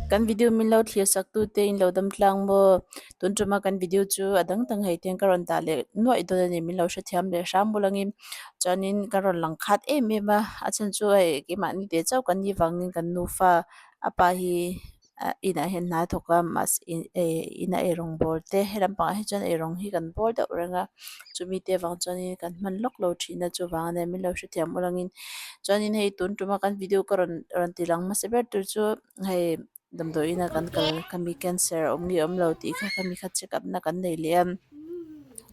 Kan video min lo thlir sak tu te in lo dam tlang maw? Tun tuma kan video chu a dang dang hei tiang ka rawn dah leh nuaih dawn a ni min lo hrethiam leh hram bul angin chuanin ka rawn lang khat em em a a chhan chu hei keimahni teh chauh kan nih vangin kan nufa a pa hi ah inah hian hna a thawk a mahse ina eirawng bawl te he lampangah hi chuan eirawng hi kan bawl deuh reng a chumi te avang chuanin kan hman lawk lo thin a chuvang ania min lo hrethiam ul angin chuanin hei tun tuma kan video ka rawn rawn ti lang hmasa ber tur chu hei damdawi ina kan kal khami cancer a awm nge awm lo tih kha khami kha check up na kan nei leh a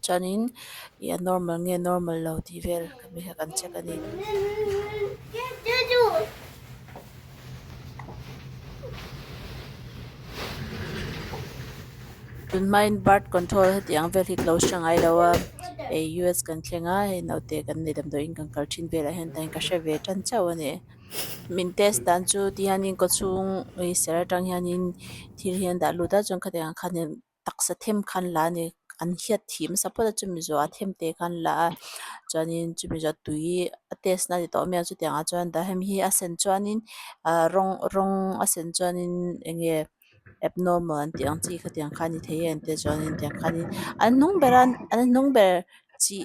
chuanin ih a normal nge normal lo tih vel khami kha kan check a ni. Tunhmain birth control hetiang vel hi ka lo hre ngai lo a hei US kan thleng a hei naute kan nei damdawiin kan kal thin velah hian tiang ka hre ve tan chauh a ni. Min test dan chu ti hianin kawchhung ser atang hianin thil hi an dah lut a chuan khatiang ang khanin taksa them khan la a ni an hiat thih hmasa phawt a chumi zawh ah them te khan la a chuanin chumi zawh tui a test na ni tawh mai a chutiang ah chuan dah hemi hi a sen chuanin ah rawng rawng a sen chuanin eng nge abnormal an tih ang chi khatiang kha a ni thei e an tia chuanin tiang khanin an hnung ber a an hnung ber chi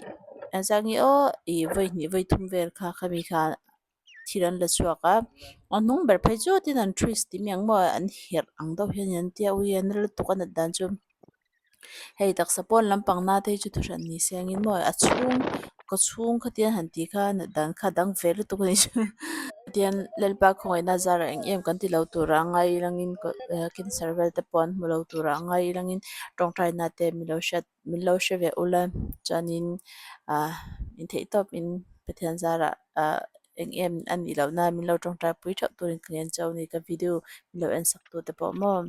an zang hi aw ih vawi hnih vawi thum vel kha khami kha. Thil an la chhuak a a hnung ber phei chu tin an twist tih mai ang maw an herh ang deuh hian an tia ui a na lutuk a nat dan chu hei taksa pawn lampang na te hi chu thuhran ni se angin maw a chhung kaw chhung khatia han tih kha a nat dan kha a dang ve lutuk a ni chu tian lalpa khawngaihna zarah eng em kan ti lo turah a ngai langin cancer vel te pawh an hmu lo turah a ngai langin tawngtaina te min lo hriat. Min lo hre ve ul a chuanin ah in theih tawp in Pathian zarah ah eng em a nih loh na min lo tawngtai pui theuh turin ka ngen chauh a ni ka video min lo en sak tu te pawh maw.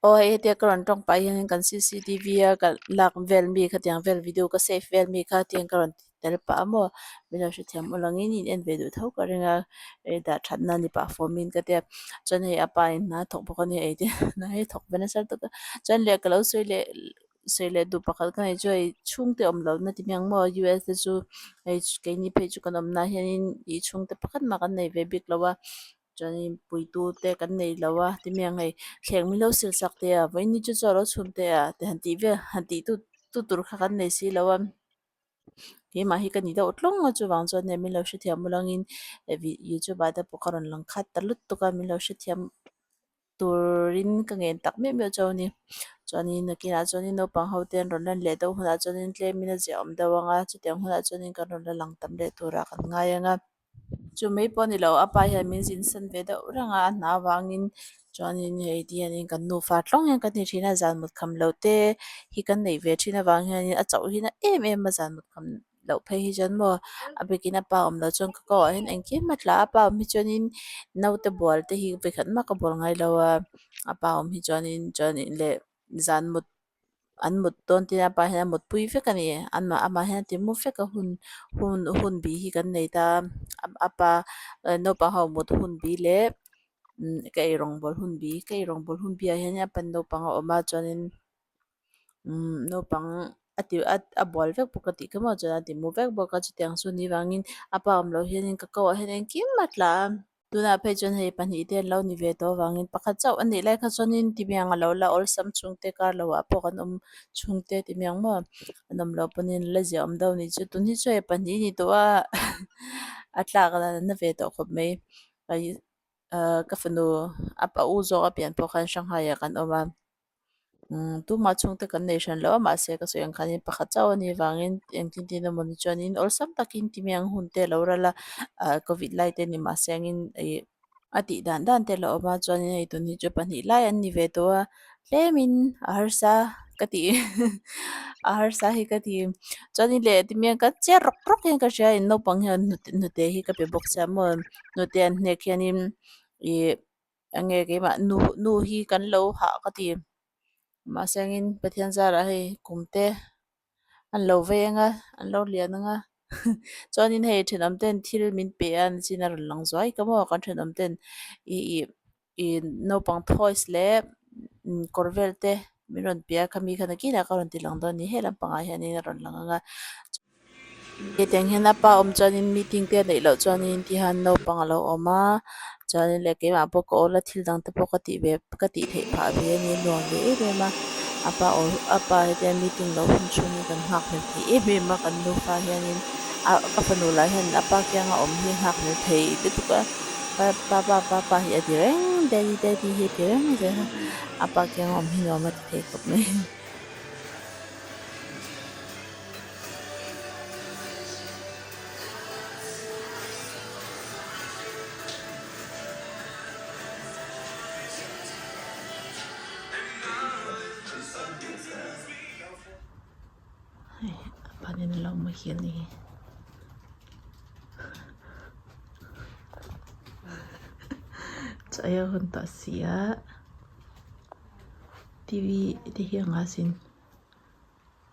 Aw hei hetia ka rawn tawng pah hianin kan cctv a ka lak vel mi khatiang vel video ka save vel mi kha tiang ka rawn ti tel pah a maw min lo hrethiam ul angin in en ve duh tho ka ring a ei dah that na ni pah fawm in ka tia chuan hei a pa in hna a thawk bawk a nia ei te hna hi a thawk ve nasa lutuk a chuan leh ka lo sawi leh sawi leh duh pakhat ka nei chu hei chhungte awm loh na ti mai ang maw us te chu hei keini phei chu kan awm na hianin ih chhungte pakhat mah kan nei ve bik lo a chuanin puitu te kan nei lo a ti mai ang hei thleng min lo sil sak teh a vawiin chu chaw lo chhum teh a ti han tih vel han tih tu tu tur kha kan nei si lo a keimah hi ka ni deuh tlawng a chuvang chuan hei min lo hrethiam ulangin youtube ah te pawh ka rawn lang khat ta lutuk a min lo hrethiam. Turin ka ngen tak meuh meuh chauh a ni chuanin nakinah chuanin naupang ho te an rawn lan leh deuh hunah chuanin tlemin a ziah awm deuh ang a chutiang hunah chuanin kan rawn la lang tam leh turah kan ngai ang a chu mai pawh a ni lo a pa hian min zin san ve deuh reng a a hna avangin chuanin hei ti hianin kan nufa tlawng hian kan ni thin a zan mut kham loh te hi kan neih ve thin avang hianin a chauh hi na em em a zan mut kham loh phei hi chuan maw a bikin a pa awm loh chuan ka ko ah hian engkim a tla a a pa awm hi chuanin naute bual te hi vawikhat mah ka bual ngai lo a a pa awm hi chuanin chuanin leh zan mut an mut dawn te hian a pa hian a mutpui vek a ni amah amah hian a ti mu vek a hun hun hun bi hi kan nei ta a a pa naupang ho mut hun bi leh ka eirawng bawl hun bi ka eirawng bawl hun bi ah hian a pan naupang a awm a chuanin. Umm naupang a ti a bual vek bawk a tih kha maw chuan a ti mu vek bawk a chutiang chu ni vangin a pa awm loh hianin ka ko ah hian engkim a tla a tunah phei chuan hei pahnih te an lo ni ve tawh avangin pakhat chauh a nih lai kha chuanin ti miang a lo la awlsam chhungte kar loh ah pawh kan awm chhungte ti miang maw an awm loh pawhin la ziah awm deuh a nih chu tun hi chu hei pahnih a ni tawh a a tlak dan a na ve tawh khawp mai ahh ka fanu a pa u zawk a pian pawh khan Shanghai ah kan awm a. Umm tumah chhungte kan nei hran lo a mahse ka sawi ang khanin pakhat chauh a nih avangin engtin tin emaw ni chuanin awlsam takin ti mai ang hun te a lo ral a ah covid lai te ni mahse angin ih a tih dan dan te a lo awm a chuanin hei tun hi chu pahnih lai an ni ve tawh a tlemin a harsa ka ti a harsa hi ka ti chuanin leh ti mai ang kan che rawk rawk hian ka hria in naupang hian hnute hnute hi ka pe bawk sia maw hnute an hnek hianin ih. Enge keimah nu nu hi kan lo hah ka ti mahse angin Pathian zarah hei kum te an lo vei ang a an lo lian ang a chuanin hei thenawm ten thil min pe a nichin a rawn lang zuai ka maw kan thenawm ten ih ih. Ih naupang toys leh kawr vel te min rawn pe a khami kha nakinah ka rawn ti lang dawn a ni he lampangah hianin a rawn lang ang a hetiang hian a pa awm chuanin meeting te a neih loh chuanin tihian naupang a lo awm a chuanin leh keimah pawh ka awl a thil dang te pawh ka tih ve ka tih theih phah ve a ni a nuam ve em em a a pa aw a pa hetia meeting loh hun chhung hi kan nghak hlel thei em em a kan nufa hianin ah ka fanu lah hian a pa kianga awm hi a nghak hlel thei lutuk a. Pa pa pa pa hi a ti reng daddy daddy hi a ti reng zel a a pa kiang a awm hi nuam a ti thei khawp mai. Hei a panin a lo muhil a ni. Chaw ei a hun tawh si a tv te hi a nga sin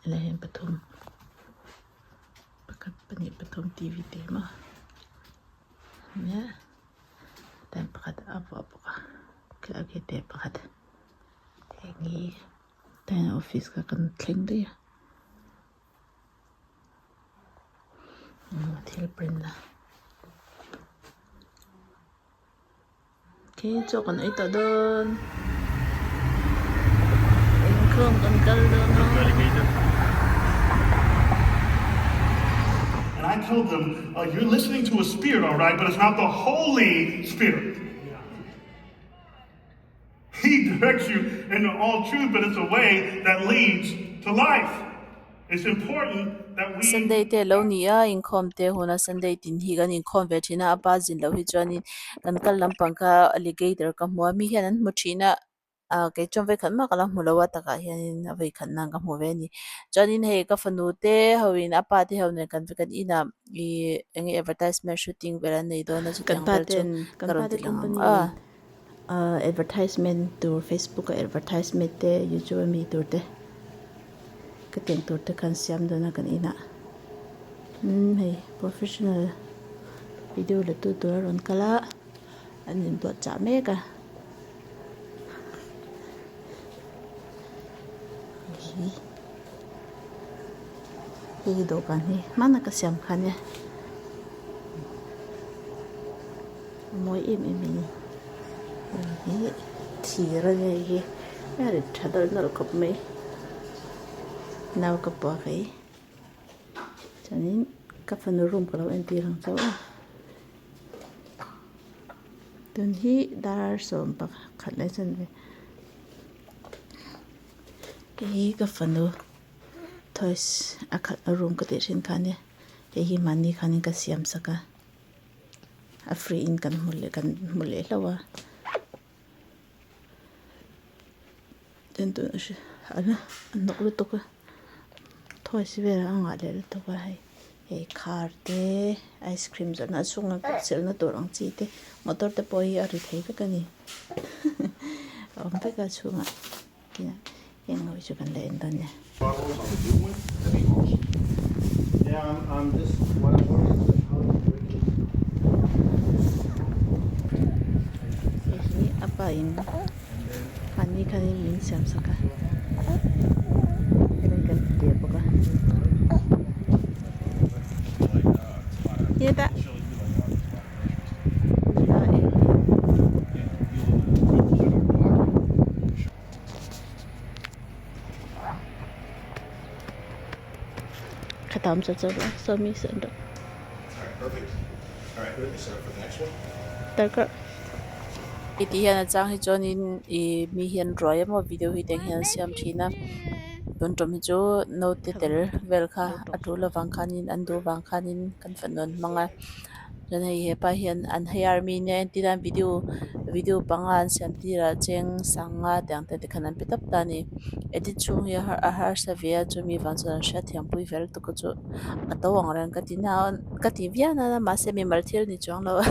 helai hian pathum pakhat pahnih pathum tv te awm a nia tan pakhat a vuah bawk a khilai khi te pakhat heng hi tah office kha kan thleng daih a. Thil print na khi chaw kan ei tawh dawn inkhawm kan kal dawn a. And I told them, uh, you're listening to a spirit, all right, but it's not the Holy Spirit. He directs you into all truth, but it's a way that leads to life. It's important that we Sunday te lo ni a, inkhawm te huna Sunday tin hi kan inkhawm ve thin a, a pa zin loh hi chuanin kan kal lampang kha alligator ka hmu a, mi hian an hmu thin a, ah kei chuan vawikhat mah ka la hmu lo a takah hianin a vawikhat nan ka hmu ve a ni. Chuanin hei ka fanu te ho in a pa te ho nen kan kan inah ih eng nge advertisement shooting vel an nei dawn a Kan chutiang pa vel chu ten kan ka pa rawn te ti lang ang company a. in Advertisement tur facebook a advertisement te youtube ami tur te ka tiang tur te khan siam dawn a kan inah umm hei professional video la tu tur a rawn kal a an inbuatchah mek a hei hi dawhkan hi hmana ka siam kha ania. A mawi em em a ni hei hi thir a nia hi a rit tha deuh nawlh khawp mai nau ka puak hei chuanin ka fanu room ka lo entir ang chauh a tun hi dar sawm pakhat leh chanve hei hi ka fanu toys a khalhna room ka tih thin kha a nia hei hi mahni khanin ka siam sak a. a free in kan hmu leh kan hmu leh hlauh a chuan tun a a hnawk lutuk a toys velah a ngah leh lutuk a hei hei car te ice cream zawrhna a chhunga silna tur ang chi te motor te pawh hi a ri thei vek a ni a awm vek a chhungah kinah heng ho hi chu kan la en dawn nia. Hei hi a pa in mahni khanin min siam sak a hei kan ti ve bawk a hetah. Kha tam cha cha ba so mi sen ro tarkar Hei ti hian a chang hi chuanin ih mi hian ruai emaw video hi tiang hian an siam thin a tun tum hi chu naute tel vel kha a tul avang khanin an duh avang khanin kan fanu an hmang a. Chuan hei hepa hian an hei army nia entir a video video panga an siam tir ah cheng sanga tiang te tikhan an pe tawp ta a ni edit chhung hi a harsa ve a chumi vang chuan an hriatthiam pui ve lutuk a chu a to ang reng ka ti na ka ti viau nana mahse mimal thil ni chuang lo a.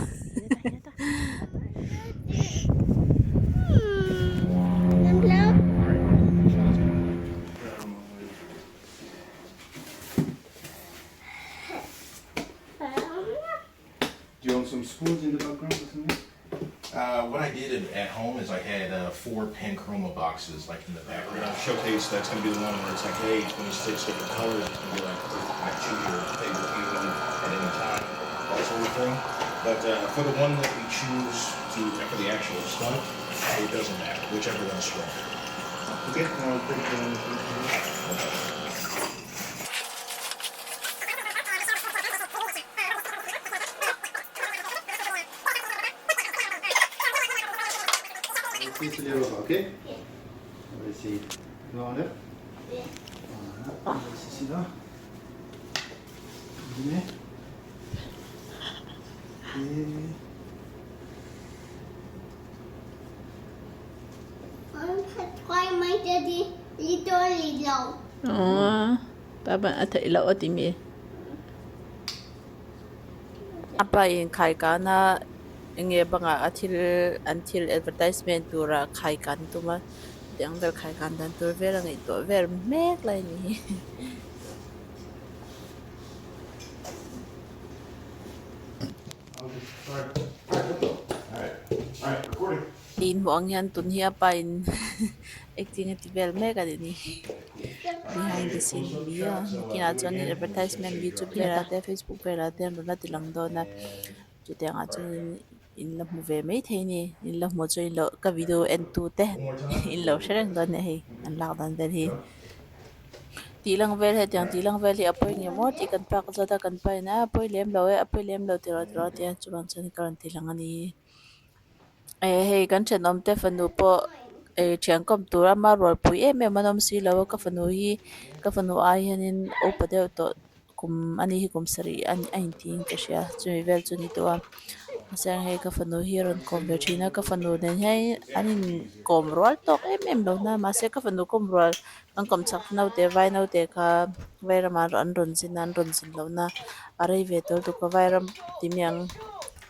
Do you want some spoons in the background or something? Uh, what I did at home is I had uh, four Panchroma boxes like in the background. Showcase, that's gonna be the one where it's like, hey, 26 different colors. It's gonna be like, like choose your favorite painting at any time, that sort of thing. But uh, for the one that we choose to for the actual stunt, it doesn't matter, whichever one's stronger. Okay, now I'll take the. Ok? On va essayer. Là, on enlève. Voilà, on va essayer là. Bien. Et... Aw pa ban a theih loh a timi a pa in khai kan a enge bangah a thil an thil advertisement tura khai kan tum a tiang vel khai kan dan tur vel a ngaihtuah vel mek lai a ni hi. Niin hmuh ang hian tun hi a pa in acting a ti vel mek a ni behind the scene ni a nakinah chuanin advertisement youtube velah te facebook velah te an rawn la ti lang dawn a chutiang ah chuanin in la hmu ve maithei a ni in la hmuh chuan in ka video en tu te in lo hre reng dawn a ni hei an lak dan vel hi. Tih lang vel hetiang tih lang vel hi a pawi ngemaw tih kan pak zawt a kan pain a a pawi lem lo e a pawi lem lo tiraw tiraw a ti a chuvang chuan ka rawn ti lang a ni eh hei kan thenawm te fanu pawh eh thian kawm tur ama rualpui em em an awm si lo a ka fanu hi ka fanu ai hianin upa deuh tawh kum ani hi kum sarih a a intiin ka hria chumi vel chu a ni tawh a mahse hei ka fanu hi a rawn kawm ve thin a ka fanu nen hian an inkawm rual tawk em em lo na mahse ka fanu kawm rual An kawm chak naute vai naute kha vairamah an rawn zin a an rawn zin lohna a rei ve tawh lutuk a vairam ti mai ang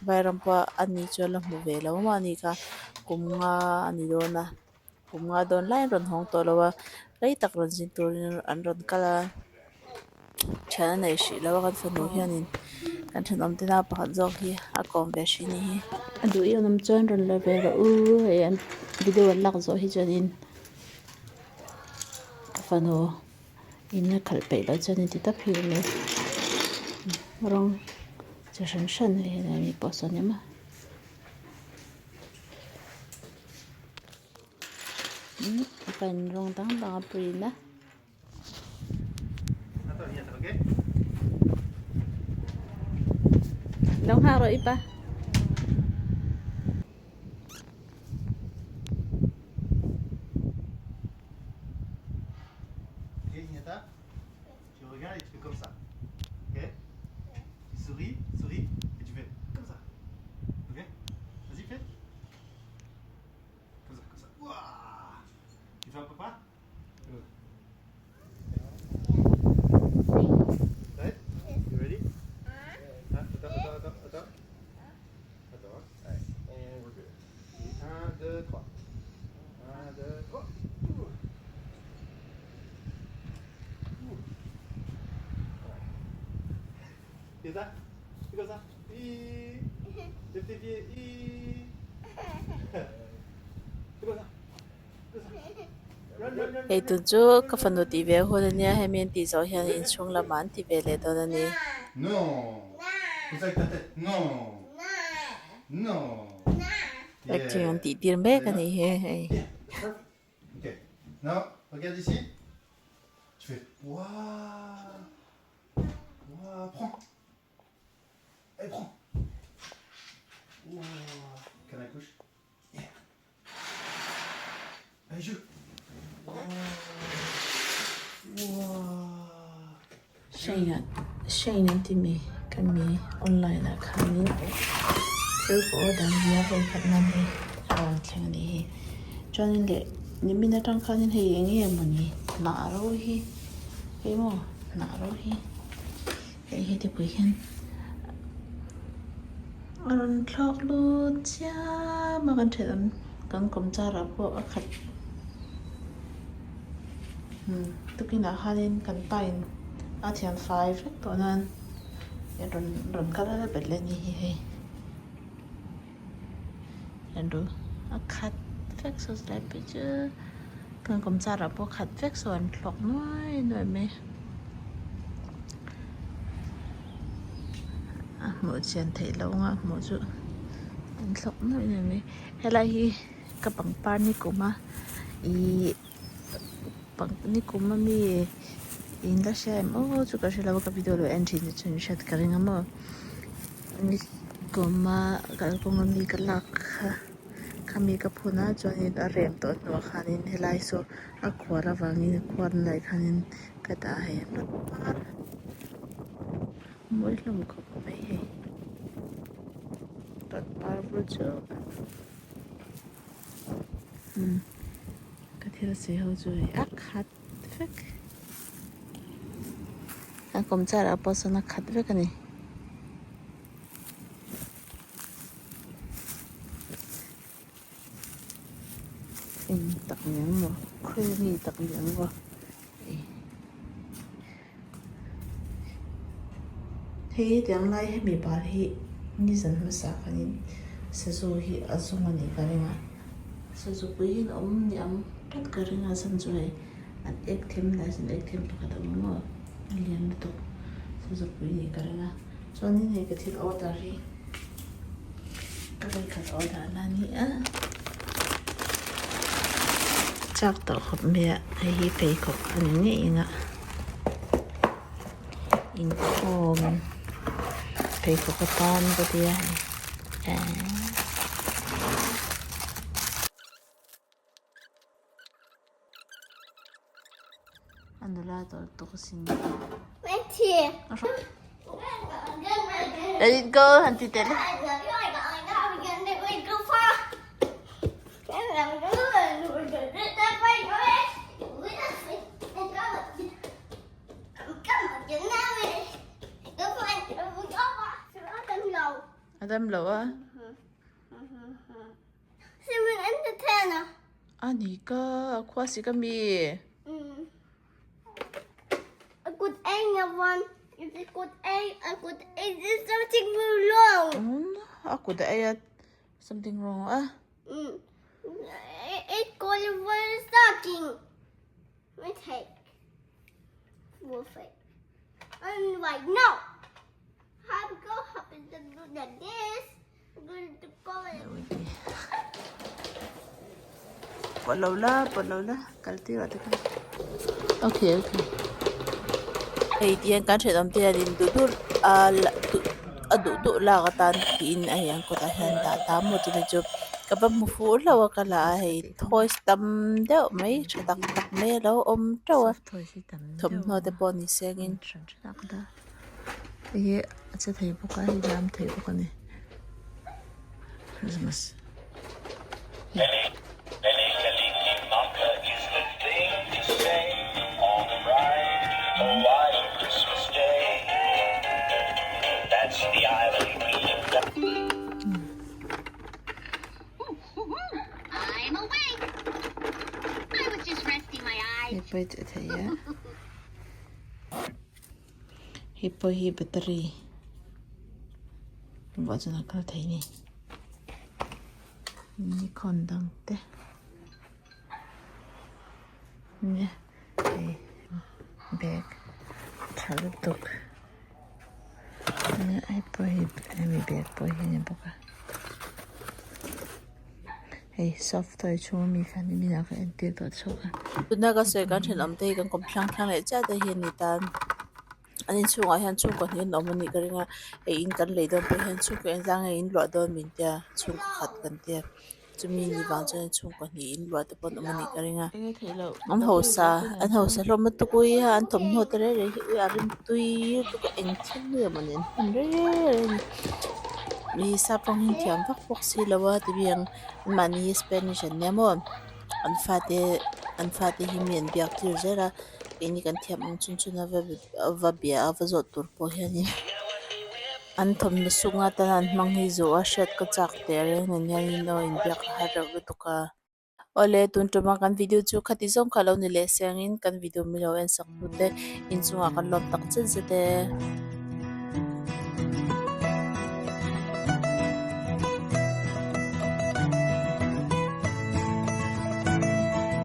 vairam pawh a ni chu a la hmu ve lo maw a ni kha kum nga a ni dawn a kum nga dawn lai an rawn hawng tawh lo a rei tak rawn zin turin an rawn kal a thian a nei hrih lo a kan fanu hianin kan thenawm te nau pakhat zawk hi a kawm ve hrih a ni hi. A duh i awm chuan rawn la ve rawh u hei an video an lak zawh hi chuanin. Ka fanu in a khalh peih loh chuan inti tawp hi awm e rawng chi hran hran hei helai mi pawh sawn em a a pan rawng dang dang a print a. Lo nghak rawh i pa. Tu regardes et tu fais comme ça. Ok Tu souris, souris et tu fais comme ça. Ok Vas-y, fais. Comme ça, comme ça. Ouah Tu fais un papa Prêt You ready Attends, attends, attends, attends. Attends. Allez, and we're good. 1, 2, 3. 1, 2, 3. Ouh. Ouh. Fais ça. Fais comme ça. I. Lève tes pieds. I. Fais comme ça. Comme ça. Run, run, run. Hei tun chu ka fanu tih ve hun ania hemi an tih zawh hian inchhung lamah an ti ve leh dawn a ni. Non. Fais ça avec ta tête. Non. Non. Acting an tih tir mek a ni hi hei. Yeah. Perfect. Ok. Non, regarde ici. Tu fais waouh. Waouh, prends. Allez, prends. Waouh. Canne à couche. Yeah. Allez, joue. Waouh. Waouh. Shein Shein an ti mi ka mi online ah khanin thil ka order nia vawi khat nan hei a rawn thleng a nih hi chuanin leh nimin atang khanin hei eng nge mawni hnah ro hi hei maw hnah ro hi hei heti pui hian a rawn thlawk lut chiam a kan thenawm kan kawm char ah pawh a khat tukinah khanin kan pa in a thian fai vek tawh nan rawn rawn kal bet leh a ni hi hei. En ru a khat vek saw zilai phei chu kan kawmchar ah pawh khat vek saw an thlawk nuai nuai mai a hmuh chian theih loh anga hmuh chu an thlawk nuai nuai mai helai hi ka pangpar ni kum a ihh ni kum ami in la hria em aw chu ka hre lo a ka video lo en thin te chu in hriat ka ring a maw. Ni kuma kalkawng ami ka lak kha khami ka phun a chuanin a rem tawh hnuah khanin helai saw a khuar avangin a khuar na lai khanin ka dah a hei an rawn par mawi hlawm khawp mai hei rawn par vul chuk a umm ka thil sawi ho chu hei a khat vek a kawmchar ah pawh sawn a khat vek a ni. Eng tak ni ang maw khawi mi tak ni ang maw hei hetiang lai hemi bal hi nizan hmasa khanin sazu hi a zawng a nih ka ring a sazu pui hi a awm ni ang. Tlat ka ring a chhan chu hei an ek them lai chuan ek them pakhat a awm maw a lian lutuk sazupui nih ka ring a chuanin hei ka thil order hi ka vawikhat order na a ni a chak tawh khawp mai a hei hi pheikhawk a ni ngei ang a inkhawm pheikhawk atan ka ti a hei eehh. A nula tawh lutuk asin. Let it go han ti teh le. A dam lo a. A ni ka a khua si ka mi. A kut a ei a something wrong a. Pawh lo la pawh lo la kal tir ah te khan okay okay hei ti hian kan thenawm te hian in duh duh a a duh duh lak atan tiin a hei an kawtah hian dah ta maw chumi chu ka va hmu fuh hlauh a ka la a hei toys tam deuh mai tha tak tak mai a lo awm teuh a thawmhnaw te pawh ni sengin. Hei hi a che thei bawk a hei lam thei bawk a ni Christmas hei pawh hi che thei a. Hei pawh hi battery vuah chuan a kal thei a ni nikhawn dang te nia hei bag tha lutuk nia hei pawh hi hemi bag pawh hi a ni bawk a. Hei soft toy chhung ami kha ni minah ka entir tawh chhuak a. Tuna ka sawi kan thenawm te hi kan kawm thlang thlang leh chiah te hi a ni ta an inchhungah hian chhungkaw hnih an awm a nih ka ring a hei in kan lei dawn pawh hian chhungkaw engzah nge in luah dawn min tia chhungkaw khat kan tia chumi ni vang chuan chhungkaw hnih in luah te pawh an awm a nih ka ring a an hausa an hausa hlawm lutuk ui a an thawmhnaw te reng reng hi ui a rimtui lutuk a eng thil nge mawni an hman reng reng a ni. Mi sap rawng hi thiam vak bawk si lo a ti biang mahni hi spanish an nia maw an fate an fate hi mi an biak tir zel a keini kan thiam ang chun chun a va bia a va zawh tur pawh hianin an thawmhnaw suk nga tan an hmang hi zawh a hriat ka chak teh reng nen hianin aw inbiak a har reuh lutuk a. Awle tun tuma kan video chu khati zawng kha lo ni leh siangin kan video milo en sak tute inchungah kan lawm tak zet zet e.